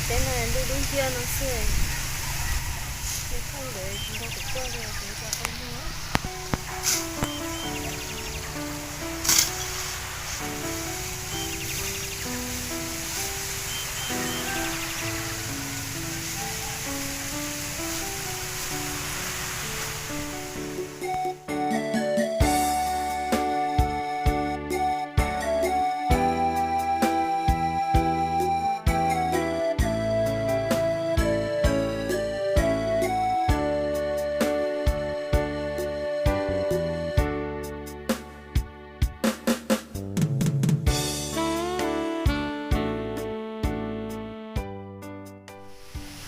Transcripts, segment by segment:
Teb no ntuj dub nciab no xwb, ntuj pheej ntawd tsis nrog kuv tuaj li, kuv ua cas tau muaj.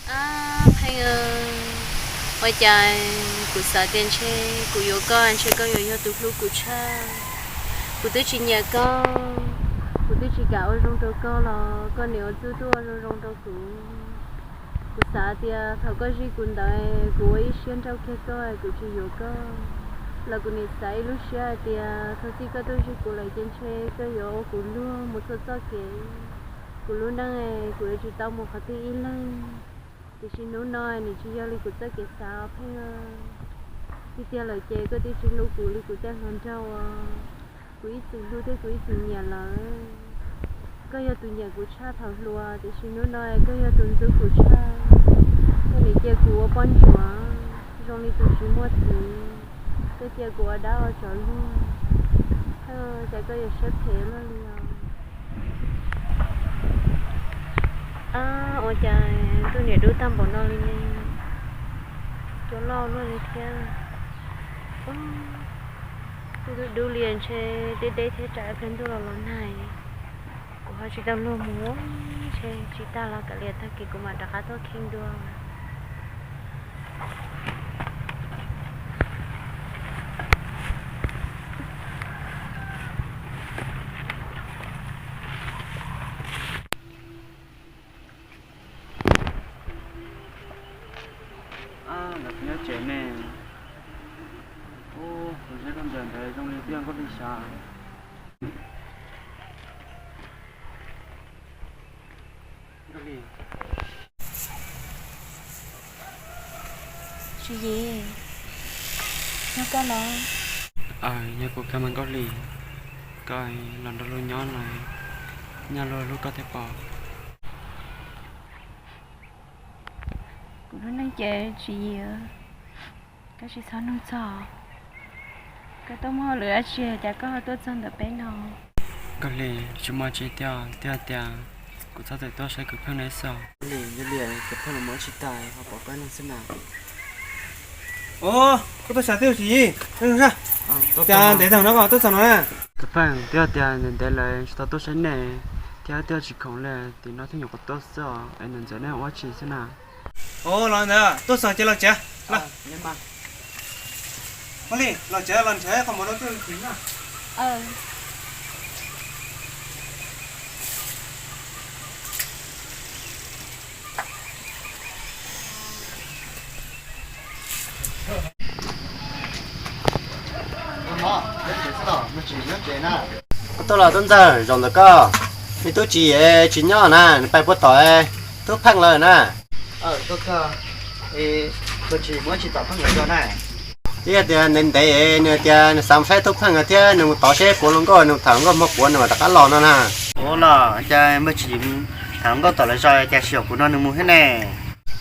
Ab, Pheej, ua cas kuv xav tias ntshe kuv yuav koj ntshe koj yuav yog tus hlub kuv tshaj. Kuv twb tsis nyiam koj, kuv twb tsis kam ua zoo rau koj los koj nim ua txuj tuaj ua zoo zoo rau kuv. Kuv xav tias thaum koj zij kuv ntawd kuv ua ib siab nrauj kiag koj, kuv tsis yuav koj, los kuv nim xav ib lub siab hais tias thaum txij koj tuaj zij kuv lawm ces ntshe koj yuav ua kuv luag mus txhua txoj kev. Kuv lub neej kuv yuav tsis tau mus qhov twg ib leeg. Tiam sis hnub no nim tsis yog li kuv txoj kev xav os Pheej. Txij tiag lawm ces koj twb tsis hlub kuv li kuv tej hluas nraug uas kuv ib txwm hlub thiab kuv ib txwm nyiam lawm. Koj yog tus nyiam kuv tshaj thaum hluas, tiam sis hnub no koj yog tus ntxub kuv tshaj. Koj nim cia kuv ua poj ntsuam zoo li tus tsis muaj txiv, koj cia kuv ua dab ua tsov luag. Pheej, cas koj yuav siab phem luaj li os. Ab, ua cas ntuj niam dub tag npaum no li ne? Cua loj luaj li thiab. Ntuj dub dub li ntshe deb deb thiab tsam ib pliag ntuj los los nag. Kuv ho tsis tau luag mus, ntshe tsis tag los kav liam tag kis kuv mam rov qab tuaj kheej dua. Ab, los kuv nyob tsev ne. Ub, kuv zeb koj ncaws ntawd zoo li tiaj Nkauj Hli xyav. Tsis Yim, nyob koj los? Aws, yog kuv kawg mas Nkauj Hli, koj los nrog luag nyob no, nyaj luag hlub koj thiab pob. Kuv lub neej ces Tsis Yim, koj tsis txhob nug txog. Koj tuaj muaj hauj lwm dab tsi cas koj ho tuaj txog ntawm peb no? Nkauj Hli, tsis muaj tsi thiab, twb hais tias kuv txhob txwm tuaj saib kwv Pheej ne xwb. Nkauj Hli, yog li kwv Pheej los mus ua tsis tau ho pom koj ib leeg xwb na. Ub, koj tuaj xyuas twb Tsis Yim, cas ntev tag no koj tuaj txog no na? Kwv Pheej, twb hais tias ntev ntev lawm tsis tau tuaj saib nej, thiab twb tsis khoom li, tim no thiaj nyuam qhuav tuaj xwb os, es ntxawm nej ua dab tsi xwb na? Ub, los ntawd tuaj txog ces los tsev. Nkauj Hli, los tsev los nrhiav qhov muag no tuaj nrhiav na. Koj tuaj los Tub Ntxawg, zaum ntawm koj, me tub Tsis Yim tsis nyob na, nws pais puag tom Tub Pheej lawm na. Twb hais tias ntev ntev nws tias nws xav saib Tub Pheej thiab nws mus tod seb puas hluas nkauj, nws tham hluas nkauj hmo puav nws mam rov qab los no na. Ua los cas Npawg Tsis tham hluas nkauj tom lawv zos cas tsis yaum kuv nrog nws mus thiab ne?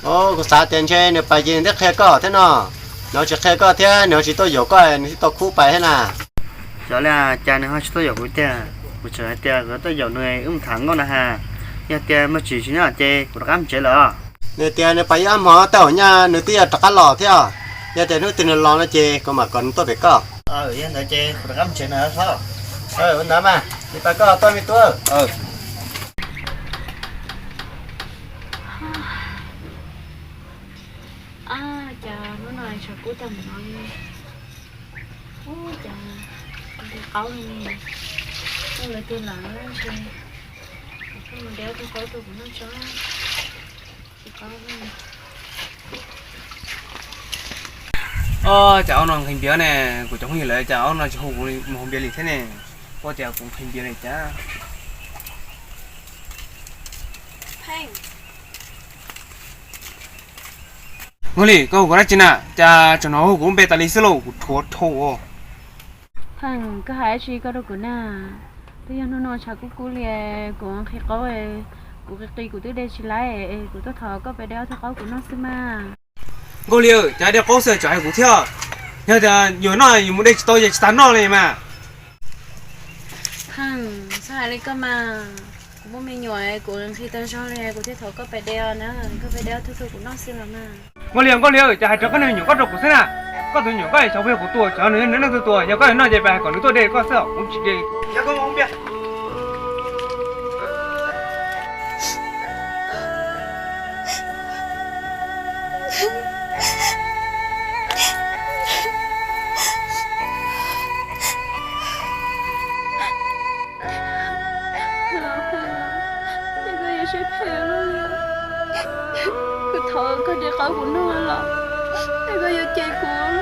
Ub, kuv xav tias ntshe nws pais ces nws thiaj qhia koj thiab no. Nws tsis qhia koj thiab nws tsis tuaj yaum koj nws thiaj tau khub pais thiab na. Xyov li cas nws ho tsis tuaj yaum kuv tiag, kuv tseem hais tias kuv tuaj yaum nws wb mus tham hluas nkauj na has. Yog tias Npawg Tsis tsis nyob ces kuv rov qab mus tsev lawm os. Nws tias nws pais ib ob hmo tej zaum nyaj nws twb yuav rov qab los thiab. Yog tias hnub twg nws los no ces kuv mam kom nws tuaj pem koj. Yog ntawd ces kuv rov qab mus tsev na hlob. Ua ntawd mas, nws pais koj tuaj me tub. Ab, cas hnub no tshav kub tag npaum no li. Ub, cas nqhis qaub li ne. Nyob lawv twg lawm ntshe kuv pheej mus de ob tug qaub tuaj kuv noj tso. Nqhis qaub li. Ob, cas ob no nqhis npias ne, kuv cov phooj ywg lawv cas ob no tsis hu kuv mus haus npias li thiab ne. Ua cas kuv nqhis npias li cas. Nkauj Hli, koj hu kuv dab tsi na? Cas tseem hnov hu kuv lub npe tas li xwb lauj, kuv dhuav dhau. Pheej, koj hais dab tsi koj rau kuv na? Twb yog hnub no tshav kub kub li, kuv nqhis qaub, kuv qi qi kuv twb de tsis laib, kuv tuaj thov koj pab de ob tug qaub kuv noj xwb mas. Nkauj Hli, cas de qaub xwb tseem hais kuv thiab? Yog tias yuav noj yus mus de tsis tau ces tsis tas noj li mas. Pheej, txhob hais li koj mas, kuv muaj me nyuam kuv nqhis tau zog li kuv thiaj thov koj pab de os na, koj pab de ob tug rau kuv noj xwb los mas. Nkauj Hli, Nkauj Hli, cas hais rau koj niag me nyuam koj rau kuv xwb na? Koj tus me nyuam koj xyov puas yog kuv tua, xyov nws nws leej twg tua, yog koj noj ces pab hais kom nws tuaj de koj xwb, kuv tsis de. Es koj yuav siab phem luaj li, kuv thov koj de qaub kuv noj los es koj yuav cem kuv,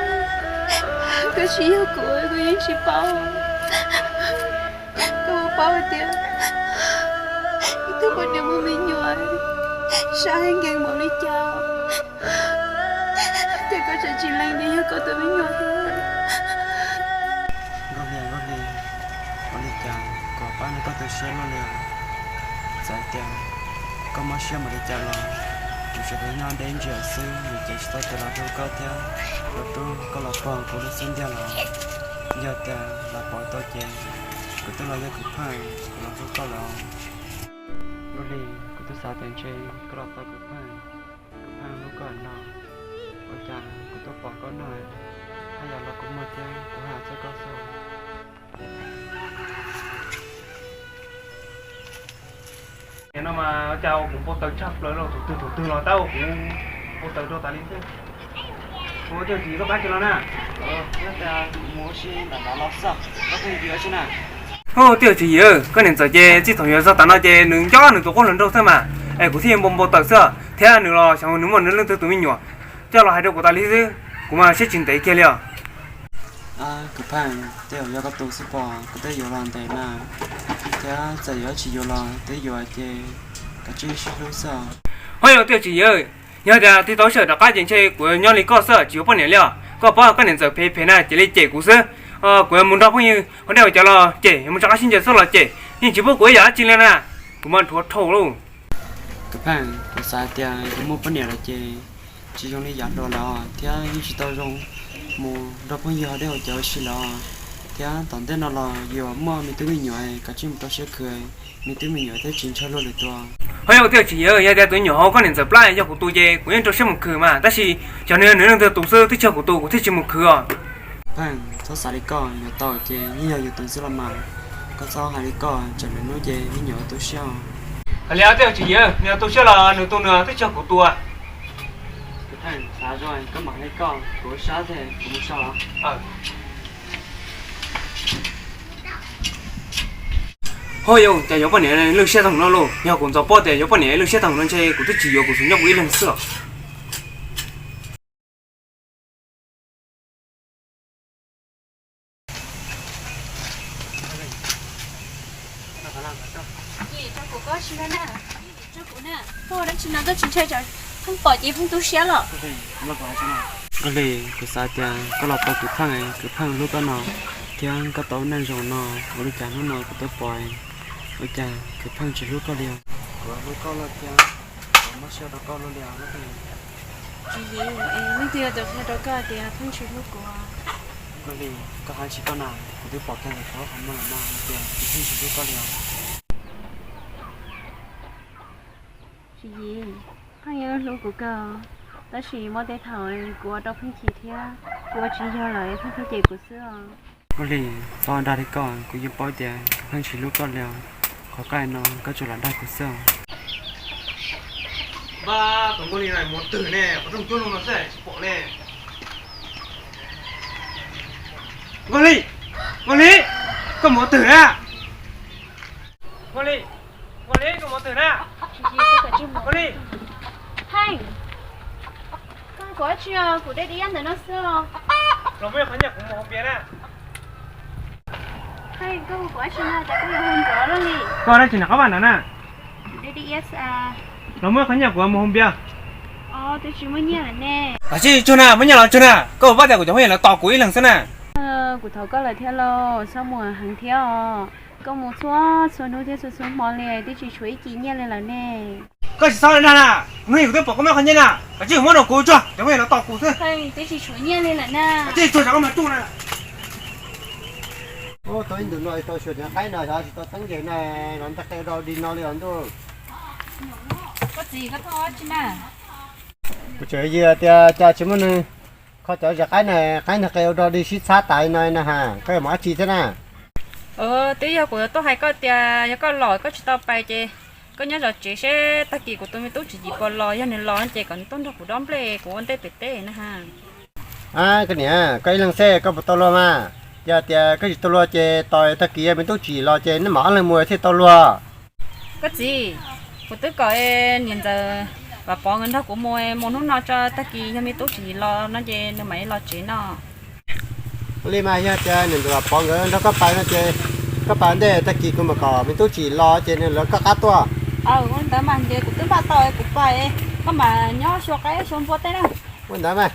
koj tsis yog kuv kuv yeej tsis paub. Koj puas paub hais tias ib tug poj niam muaj me nyuam sab heev nkees npaum li cas, ces koj tseem tsis lees nws yog koj tus me nyuam thiab. Nkauj Hli, Nkauj Hli, ua li cas kuv pab nrog koj tu siab luaj li os? Txawm tias koj mob siab npaum li cas los kuv tsuas yog nyob deb ntsia xwb, nws ces tsis tau tias los rub koj thiab los rub koj los pog kuv lub xub ntiag los. Yog tias los pom tau ces kuv twb los yog kwv pheej, kuv los hlub koj lawm. Nkauj Hli, kuv twb xav tias ntshe koj los tau kwv pheej, kwv pheej hlub koj no. Ua cas kuv tuaj pom koj no, haj yam los kua muag thiab kuv haj txhawj koj xwb. Nim no mas ua cas ua kuv npau taws tshaj plaws los, tus twg tus twg los tab ua kuv npau taws rau tas li xwb. Ua Tiaj Tsis, koj pab kiag los na. Mus ua si ntawm no los xwb, koj pheej yuav si na. Hu, Tiaj Tsis, koj niam ntxawm ces txij thaum yuav txog tav no ces nws nco nws tus qub hluas nraug xwb mas, es kuv thiaj npau npau taws xwb, thiab nws los xyov nws muaj nws leej twg tus me nyuam coj los hais rau kuv tas li xwb, kuv mas siab tsis ntev kiag li os. Kwv pheej, tej zaum yog koj tus xwb pom, koj twb yuav los ntev na, thiab txawm yuav tsis yuav los twb yuav ces kav tsij sib hlub xwb. Ho yog Tiaj Tsis, yog tias tig tau sij hawm rov qab ces ntshe kuv nyob li koj xwb tsis yuav poj niam li os. Koj paub koj niam ntxawm phem phem na ces li cem kuv xwb. Kuv mus nrog phooj ywg hauv dej hauv cawv los cem, mus rov qab sib ncaws xwb los cem, yeej tsis pub kuv ib yam dab tsi li na. Kuv mas dhuav dhau lauj. Kwv pheej, kuv xav tias yog muaj poj niam lawm ces tsis zoo li yav hluas lawm thiab yeej tsis tau zoo mus nrog phooj ywg hauv dej hauv cawv ua si lawm, thiab tom ntej no los yuav muaj me tub me nyuam kav tsij mus rau siab khwv, me tub me nyuam thiaj tsis ntshaw luag lwm tus. Ho yog Tiaj Tsis, yog tias tus me nyuam hauv koj niam ntxawm plab yog kuv tus ces kuv yeej rau siab mus khwv mas, tab sis xyov nws nws leej twg tus xwb, twb tsis yog kuv tus kuv thiaj tsis mus khwv os. Pheej, txhob xav li koj, yuav tau ces yeej yog yus tus xwb los mas. Koj txhob hais li koj, tsam lwm hnub ces me nyuam tu siab os. Hais li Tiaj Tsis, nws tu siab los nws tu nws, twb tsis yog kuv tus. Kwv pheej, xav zoo koj mam hais li koj, kuv sab thiab kuv mus so. Ho yog cas yuav poj niam lwj siab tag no lauj, yog kuv ntxov paub tias yuav poj niam lwj siab tag no ntshe kuv twb tsis yuav, kuv tsuas nyob kuv ib leeg xwb os. Koj ua dab tsi no koj tsis ntshai tsam pheej pom ces pheej tu siab los? Nkauj Hli, kuv xav tias koj los pom kwv pheej, kwv pheej hlub koj no, thiab koj tau neej zoo no, ua li cas hnub no kuv tuaj pom, ua cas kwv pheej tsis hlub koj li os? Kuv hlub koj lawm thiab, kuv mob siab rau koj lawm li os Nkauj Hli. Tsis yog, leej twg yog tus qhia rau koj tias pheej tsis hlub kuv? Nkauj Hli, koj hais tsis koj na, kuv twb pom kiag ntawm koj qhov muag lawm mas hais tias kuv pheej tsis hlub koj li os. Tsis yog, pheej yeej hlub kuv kawg, tab sis muaj tej thaum kuv ua rau pheej chim thiab kuv ua tsis yog lawm pheej tuaj cem kuv xwb os. Nkauj Hli, txhob dag li koj, kuv yeej paub tias kuv pheej tsis hlub koj li os, qhov koj hais no koj tsuas lam dag kuv xwb os. Npab, tus Nkauj Hli no mus twg ne, qhov rooj cuab no xwb tsis pom ne. Nkauj Hli, Nkauj Hli, koj mus twg na? Nkauj Hli, Nkauj Hli, koj mus twg na? Nkauj Hli. Heej, koj hu kuv dab tsi os? Kuv de dib iab ntawm no xwb os. Los muaj qhov nyiaj kuv mus hauv pias na. Heej, koj hu kuv dab tsi na, cas koj yuav hu nrov luaj li? Koj dab tsi nram qab vaj ntawd na? Kuv de dib iab xwb as. Los muab qhov nyiaj kuv mus hoo npias. Twb tsis muaj nyiaj lawm ne. Tsis tsuag na, muab nyiaj los tsuag na, koj puas paub tias kuv cov phooj ywg lawv tos kuv ib leeg xwb na. Kuv thov koj lawm thiab lauj, txhob mus heev thiab os. Koj mus txhua txhua hnub thiab txhua txhua hmo li twb tsis tshuav ib ci nyiaj li lawm ne. Koj tsis txhob dag na, hnub ib kuv twb pom koj muab qhov nyiaj na, koj tsis muab rau kuv tsuag, cov phooj ywg lawv tos kuv xwb. Twb tsis tshuav nyiaj li lawm na. Koj tsis tsuag, koj mas tsuag na. Tau ib ntus no tau xyuas cov qaib no xyov tsis tau teeb ntes na, los ntag qe do dig no li os ntuj. Koj txiv, koj tuaj ua dab tsi na? Kuv tseem yws tias cas tsis muaj neeg kho cov zes qaib na, qaib ntag qe do dig sib txhab tas no na ha, koj yuav mus dab tsi thiab na? Twb yog kuv tuaj hais koj tias yog koj los koj tsis tau pais ces koj nyob zov tsev seb tag kis kuv tus me tub tswv yim puas los, yog nws los ces kom nws tuaj nrog kuv dob nplej kuv ua ntej pem teb na ha. Koj niam, koj ib leeg xwb koj puas tau luag mas? Yog tias koj tsis tau luag ces tos tag kis yog me tub tswv yim los ces nej mam ob leeg mus thiaj tau luag. Koj txiv, kuv twb kom niam ntxawm Vam Pov nkawd nrog kuv mus, mus hnub no tso tag kis yog me tub tswv yim los no ces nws mam li los tsev no. Ua li mas yog tias niam ntxawm Vam Pov nkawd nrog koj pais no ces koj pais ntej, tag kis kuv mam kom me tub tswv yim los ces nws lawv koj qab tuaj. Ua ntawd mas ces kuv twb npaj tau kuv pais, koj mam nyob xyuas qaib xyuas npua teb na. Ua ntawd mas.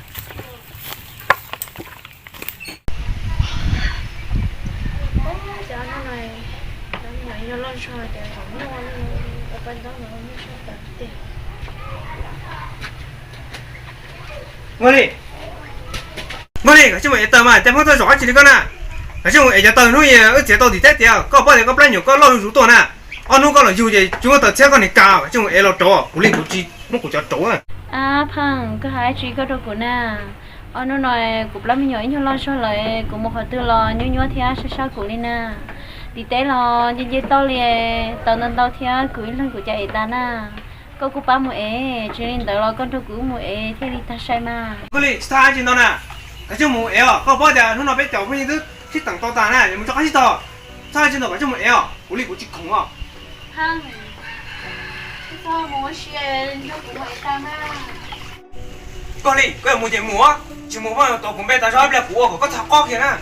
Nqog li, nqog li, koj tsis mus ev taws mas, cas muab txoj zaum dab tsi li koj na? Koj tsis mus ev cov taws hnub wb txiav tau tim teb tias koj paub tias koj plab nyuam koj loj zuj zus tuaj na. Ob hnub koj los yug ces tsis muaj taws txhiab koj niag kas, koj tsis mus ev los rauv, kuv li kuv tsis muab kuv cov rauv na. Ab Pheej, koj hais dab tsi koj rau kuv na? Ob hnub no kuv plab me nyuam ib nyuag loj zog lawm, kuv mus qhov twg los nyuaj nyuaj thiab sab sab kuv li na. Tim teb los nce nce toj li, taws ntau ntau thiab kuv ib leeg kuv cas ev tas na. Koj kuj pab mus ev, tsis li ntawd los koj nrog kuv wb mus ev thiaj li tag sai mas. Koj li tsis txhob hais dab tsi ntau na, koj tsis mus ev os, koj paub tias hnub no peb cov phooj ywg twb sib teem tau tas na, yuav mus tso qaib sib tog. Txhob hais dab tsi ntau, koj tsis mus ev os, kuv li kuv tsis khoom os. Koj li koj yuav mus ces mus, tsis mus mas tuav kuv npe tas zog ib pliag kuv ua kom koj tag qob kiag na.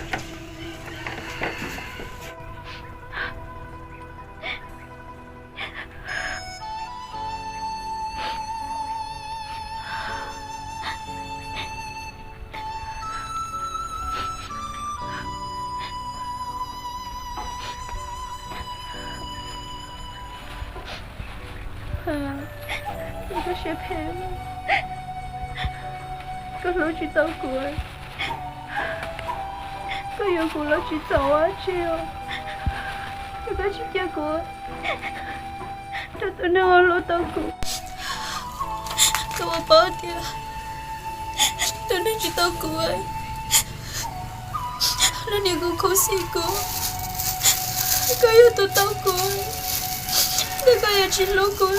Koj siab phem, koj hlub tsis tau kuv, koj yuav kuv los tsis txaus dab tsi os. Koj tsis cia kuv nrog tus neeg uas hlub tau kuv. Koj puas paub tias tus neeg tsis tau kuv, lub niag kuv khuv xim kuv, koj yog tus tau kuv, koj yuav tsis hlub kuv.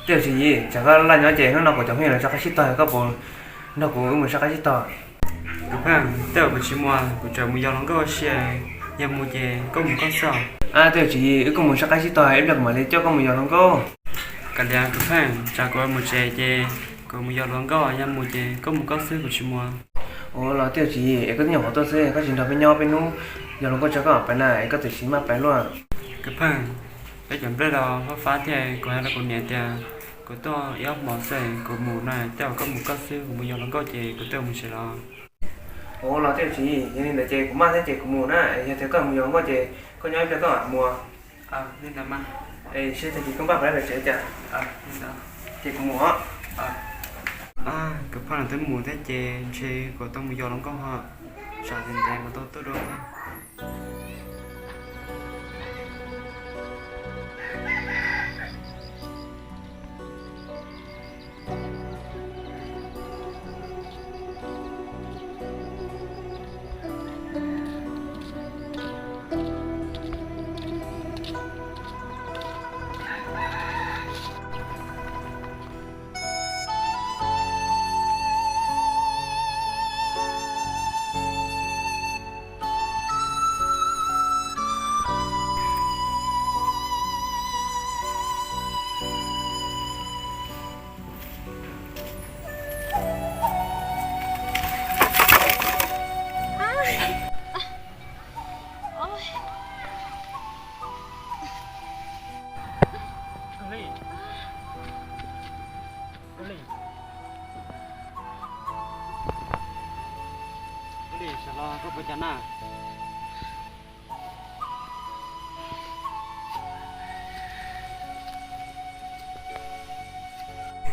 Tej zaum Tswv Yim, tsam koj laj nyob ces hnub no kuv cov phooj ywg lawv tso qaib sib tog, koj puas nrog kuv wb mus saib qaib sib tog? Kuv pheej, tej zaum kuv tsis mus, kuv tseem mus yos hluas nkauj ua si, yog mus ces koj mus koj xwb. Tej zaum Tswv Yim, wb kuj mus saib qaib sib tog, ib pliag kuv mam li coj koj mus yos hluas nkauj. Kav liam kuv pheej, tsam kuv mus tsev ces kuv mus yos hluas nkauj, yog mus ces koj mus koj xwb, kuv tsis mus. Ua los tej zaum Tswv Yim, es koj twb nyuam qhuav tuaj xwb, koj tsis nrog peb nyob peb hnub, yos hluas nkauj tso koj mam pais na, es koj txawm tsis maj pais luaj. Kuv pheej, peb cov nplej los fab fab thiab, kuv hais rau kuv niam tias kuv tuaj ib ob hmo xwb, kuv mus na, tej zaum koj mus koj xwb, kuv mus yos hluas nkauj ces kuv twb mus tsev los. Ua los tej zaum Tswv Yim, yog li ntawd ces kuv maj thiab ces kuv mus na, yog tias koj mus yos hluas nkauj ces koj nyob ib pliag koj mam mus. Li ntawd mas. Es seb tag kis koj npaj pais lawm tsev cas. Ces kuv mus os. Kuv pheej, twb mus thiab ces ntshe kuv tau mus yos hluas nkauj ho, tsam li ntawd kuv tau tuaj dua thiab. Li, sawv los koj puas cas na?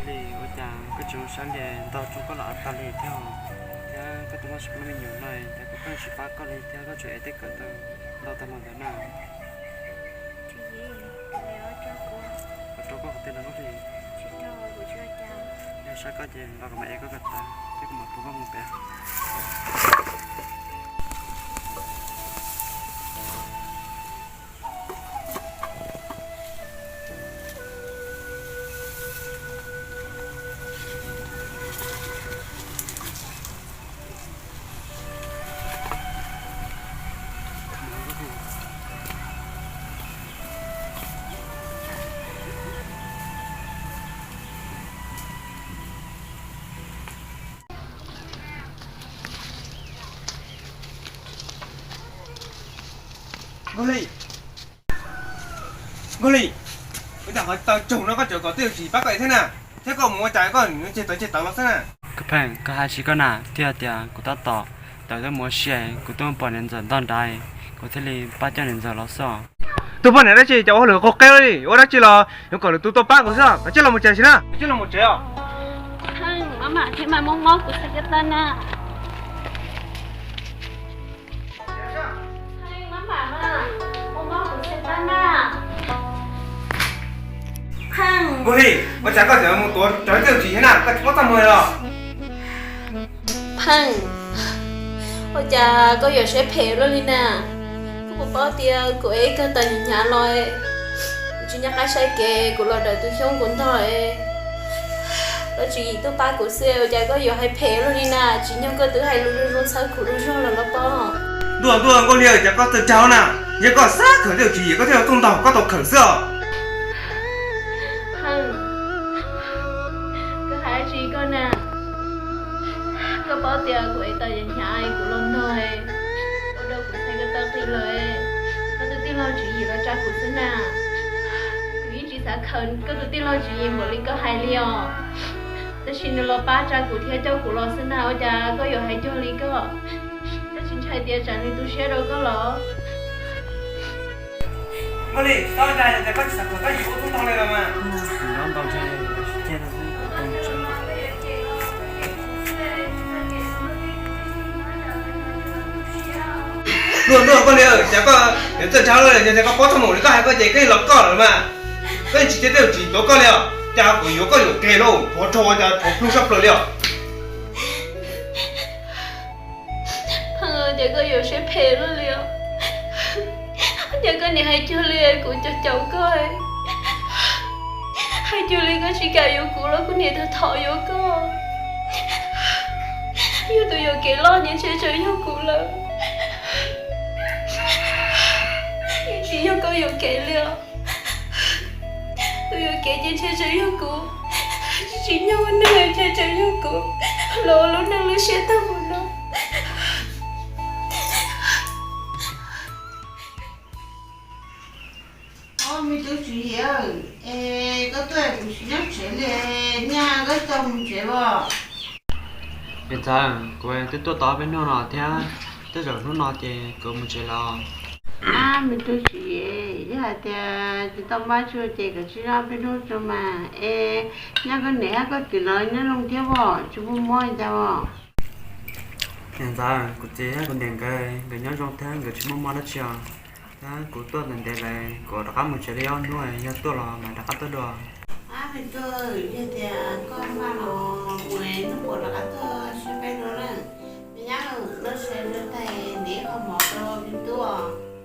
Li, ua cas koj tsis mus sab li, ntau tsoo koj los av tag li thiab, thiab koj tus mob tsis pab me nyuam no, cas koj tsis pab koj li thiab koj tseem ev tej kawm ntau tag los ntawd na. Rau koj qhov twg no li? Yog sab koj ces los kuv mam ev koj ko taw thiab kuv mam pub koj mus pem. Nkauj Hli, Nkauj Hli, ua cas qhov taw tsaug no koj tseem kom twj ywm tsis pab koj ev thiab na? Thiab koj mus ua cas koj tseg tawv tseg tawv los xwb na? Kuv pheej, koj hais tsis koj na, thiaj tias kuv tab tom tawm tuaj mus ua si, kuv tuaj pom niam ntxawm ntog nrad, kuv thiaj li pab coj niam ntxawm los xwb. Tus poj niam dab tsi cas ua hauj lwm qaug qe li, ua dab tsi los yuav kom lwm tus tuaj pab kuv xwb, koj cia li los mus tsev sim na, koj cia li los mus tsev os. Maj mam thiab mas mob mob kuv xav ko taw na. Nkauj Hli, ua cas koj tseem mus tuav rawv tej tsis yog na, koj tsis paub txaj muag los? Pheej, ua cas koj yuam siab phem luaj li na? Koj puas paub tias kuv ev kawg tau hnyav hnyav los, kuv tsis nco qab saib kev, kuv los dawm tus xyoob kuv ntog, koj tswv yim tuaj pab kuv xwb, ua cas koj yuam hais phem luaj li na? Tsim nyog koj twb hais lus zoo zoo txhawb kuv lub zog los los pob. Ntuj ntuj, Nkauj Hli, cas koj txawj dag na? Yog koj xav khawm tej tswv yim koj thiaj tuaj ntog koj tau khawm xwb os. Koj hais dab tsi koj na? Koj paub tias kuv ev tau hnyav hnyav kuv los ntog, ua rau kuv xav ko taw qis lawm, koj tus tij laug tswv yim los tsa kuv xwb na. Kuv yeej tsis xav khawm koj tus tij laug tswv yim npaum li koj hais li os. Tab sis nws los pab tsa kuv thiab coj kuv los xwb na, ua cas koj yuav hais cuag li koj? Koj tsis ntshai tias tsam nws tu siab rau koj los? Nkauj Hli, tsis txhob dag, yog tias koj tsis xav khawm tab yus ua tub ntog li los mas. Ntuj ntuj, Nkauj Hli, cas koj yuav txawj dag lawm, yog tias koj paub txog mus li koj hais koj ces koj yeej los koj lawm mas. Koj yeej tsis cia tej tsis tuav koj li os, cas kuv yuav koj yuam kev lauj, qhuav rau cas qhuav plug sab plaws li os. Pheej, cas koj yuam siab phem luaj li os. Cas koj niam hais cuag li kuv caum caum koj, hais cuag li koj tsis kam yuav kuv los kuv niam tau thov yuav koj. Yog tus yuam kev loj ntshe tseem yog kuv lawm. Yeej tsis yog koj yuam kev li os. Tus yuam kev ces ntshe tseem yog kuv. Tsis tsim nyog ua neeg ntshe tseem yog kuv los ua lub neej lub siab tag mus no. Ob, me tub tswv yim, es koj tuaj kuv tsis nyob tsev li, nyaj koj tau mus tsev los? Niam ntxawm, kuv twb tuaj tau ob peb hnub no thiab, tej zaum hnub no ces kuv mus tsev lawm. Ab, me tub tswv yim, yog hais tias tsis tau npaj tsuag ces kawm tsis nyob ob peb hnub tso mas. Es nyaj koj niam thiab koj txiv lawv nyob zoo thiab os, tsis muaj mob li cas os? Niam ntxawm, kuv txiv thiab kuv niam nkawd, nkawd nyob zoo thiab nkawd tsis muaj mob dab tsi os. Thiab kuv tuaj ntev ntev lawm, kuv rov qab mus tsev li ob hnub, yog tuaj los mas rov qab tuaj dua. Ab, me tub, yog tias koj npaj los mus, hnub puas rov qab tuaj sib peb dua na. Me nyab, lub sij hawm ntawd ntev qhov mov rau me tub os.